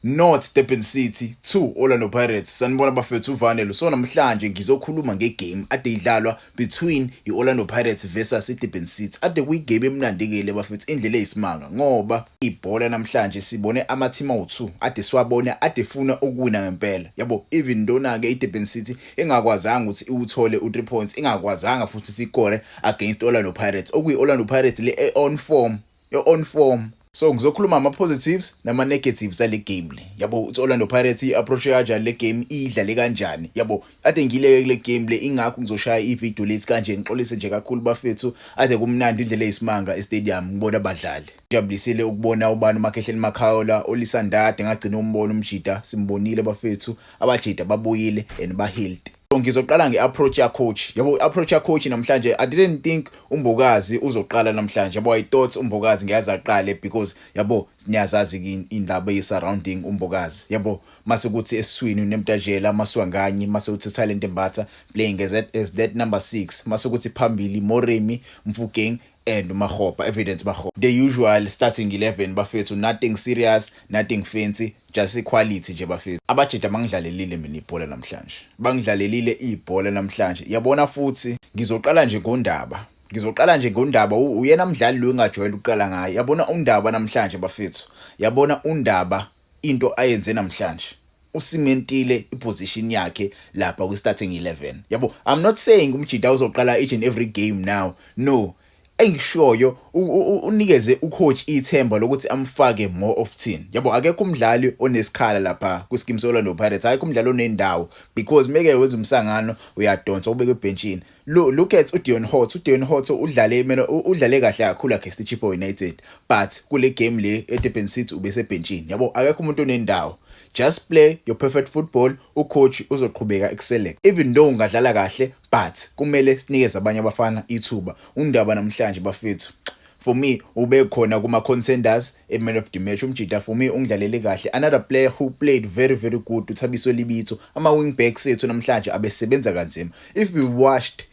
Not Durban City 2 Orlando Pirates. Sanibona bafethu, uVanelo. So namhlanje ngizokhuluma ngegame ade idlalwa between iOrlando Pirates versus iDurban City. Ade kuyigame emnandi-ke le bafethu, indlela eyisimanga, ngoba ibhola namhlanje sibone ama-team awu-2 ade siwabona ade funa ukuwina ngempela. Yabo, even though-na-ke iDurban City engakwazanga ukuthi iwuthole u-3 points, ingakwazanga futhi ukuthi ikore against Orlando Pirates, okuyi-Orlando Pirates le on form, on form. So ngizokhuluma ama-positives nama-negatives ale game le. Yabo, ukuthi Orlando Pirates i-approach kanjani le game, idlale kanjani. Yabo, ade ngileke kule game le, ingakho ngizoshaya i-video late kanje. Ngixolise nje kakhulu bafethu, ade kumnandi indlela eyisimanga e-stadium, ngibona abadlali. Jabulisile ukubona ubani, uMakhehleni Makhaula, olisandade ngagcina umbona umjida, simbonile bafethu, abajida babuyile and ba-healed. So ngizoqala nge-approach ya coach. Yabo, i-approach ya coach namhlanje, I didn't think uMbokazi uzoqala namhlanje. Yabo, I thought uMbokazi ngiyazi aqale because yabo niyazazi indaba ye-surrounding uMbokazi. Yabo, mase kuthi esiswini uNemtajela, Maswanganyi, mase uthi Talent Mbatha playing as that number 6. Mase kuthi phambili Moremi, Mofokeng and Makgopa, Evidence Makgopa. The usual starting 11 bafethu, nothing serious, nothing fancy, just equality nje bafethu. Abajida bangidlalelile mina ibhola namhlanje. Bangidlalelile ibhola namhlanje. Yabona futhi ngizoqala nje ngondaba. Ngizoqala nje ngondaba, uyena mdlali lo engajwayele ukuqala ngaye. Yabona undaba namhlanje bafethu. Yabona undaba into ayenze namhlanje. Usimentile iposition yakhe lapha kwi starting 11. Yabo, I'm not saying umjida uzoqala each and every game now. No. Engishoyo, unikeze ucoach ithemba lokuthi amfake more often. Yabo, akekho umdlali onesikhala lapha kwiskim Orlando Pirates, ayikho umdlali onendawo, because meke wenza umsangano uyadonsa ubeke ebenchini. Look at uDeon Hotto. uDeon Hotto udlale mina udlale kahle kakhulu against iChippa United, but kule game le eDurban City ubesebhenchini. Yabo, akekho umuntu onendawo. Just play your perfect football, ucoach uzoqhubeka excellent even though ungadlala kahle, but kumele sinikeze abanye abafana ithuba. Undaba namhlanje bafethu, for me ube khona kuma contenders e man of the match. Umjida for me ungidlalele kahle. Another player who played very very good, uThabiso Libitso. Ama wing backs ethu namhlanje abesebenza kanzima. If you watched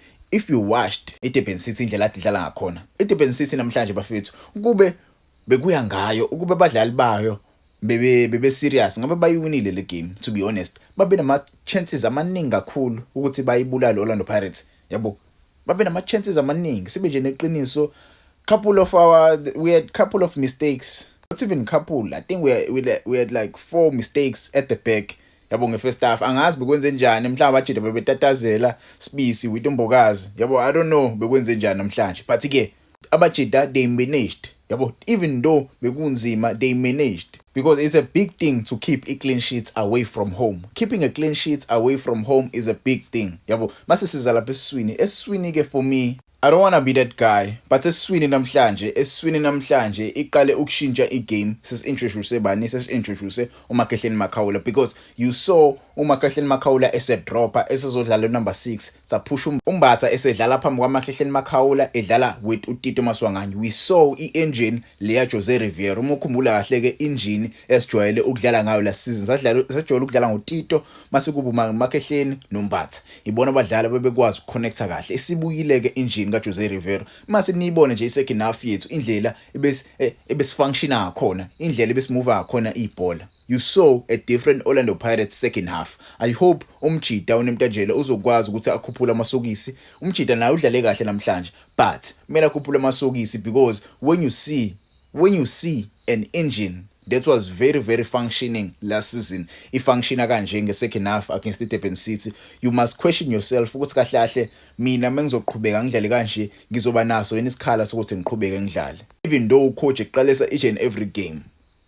iDurban City, indlela ade idlala ngakhona iDurban City namhlanje bafethu, kube bekuya ngayo ukube abadlali bayo bebe serious, ngabe bayiwinile le game. To be honest, babe nama chances amaningi kakhulu ukuthi bayibulale Orlando Pirates. Yabo, babe nama chances amaningi. Sibe nje neqiniso, couple of our we had couple of mistakes, not even couple, I think we had like four mistakes at the back. Yabo, nge-first half angazi bekwenze njani, mhlawumbe abajida bebetatazela sibisi with uMbokazi. Yabo, I don't know bekwenze njani namhlanje, but ke abajida, they managed. Yabo, even though bekunzima, they managed, because it's a big thing to keep a clean sheet away from home. Keeping a clean sheet away from home is a big thing. Yabo, mase siza lapha esiswini, esiswini ke for me, I don't want to be that guy, but esiswini namhlanje, esiswini namhlanje iqale ukushintsha igame sesi-introduce bani, sesi-introduce uMakhehleni Makhaula, because you saw uMakhehleni Makhaula esedropa esezodlala number 6, saphusha uMbatha esedlala phambi kwaMakhehleni Makhaula, edlala with uTito Maswanganyi. We saw i-engine leya Jose Riveiro. Uma ukhumbula kahle ke, engine esijwayele ukudlala ngayo last season, sadlala, sajwayele ukudlala ngoTito, mase kuba uMakhehleni noMbatha, ibona abadlali bebekwazi ukuconnecta kahle. Isibuyile ke engine kaJose Riveiro. Mase niyibone nje i-second half yethu, indlela ebesifunctiona ngakhona, indlela ebesimuva ngakhona ibhola. You saw a different Orlando Pirates second half. I hope umjida uNemtajela uzokwazi ukuthi akhuphule amasokisi. Umjida naye udlale kahle namhlanje, but kumele akhuphule amasokisi, because when you see an engine that was very very functioning last season ifunctiona kanje nge-second half against iDurban City, you must question yourself ukuthi kahle kahle mina mengizoqhubeka ngidlale kanje, ngizoba naso yini isikhala sokuthi ngiqhubeke ngidlale, even though ucoach eqalisa each and every game.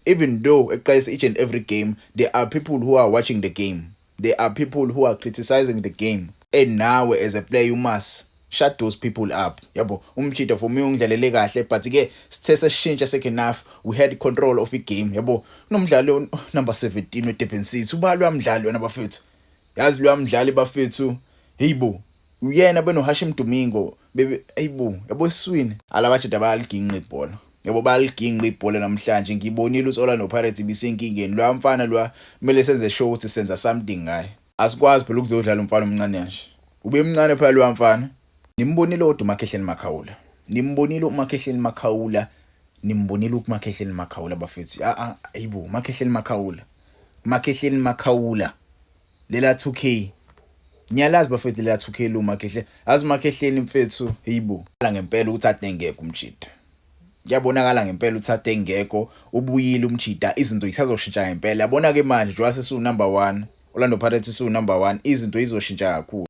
Even though eqalisa each and every game, there are people who are watching the game, there are people who are criticizing the game, and now as a player you must shut those people up. Yabo, umjida for me ungidlalele kahle, but ke sithe sesishintsha second half, we had control of igame. Yabo, kunomdlalo number 17 weDurban City, ubalwa mdlali wena bafethu, yazi lo mdlali bafethu, heyibo, uyena beno Hashim Domingo bebe, heyibo. Yabo, eswini alabajida bayaliginqa ibhola. Yabo, bayaliginqa ibhola namhlanje. Ngibonile ukuthi Orlando Pirates ibisenkingeni. Lo mfana lo kumele senze sure ukuthi senza something ngaye. Asikwazi phela ukuzodlala umfana omncane kanje, ube mncane phela lo mfana. Nimbonile kodwa uMakhehleni Makhaula, nimbonile uMakhehleni Makhaula, nimbonile uMakhehleni Makhaula bafethu. Ayibo, uMakhehleni Makhaula. Makhehleni Makhawula, lela 2K. Ngiyalazi bafethu lela 2K lo Makhehle. Yazi Makhehleni mfethu, heyibo. Ngempela ukuthi ade ngekho umjida. Kuyabonakala ngempela ukuthi ade ngekho, ubuyile umjida, izinto zisazoshintsha ngempela. Yabona ke manje njengoba sesiwu number 1, Orlando Pirates isiwu number 1, izinto izoshintsha kakhulu.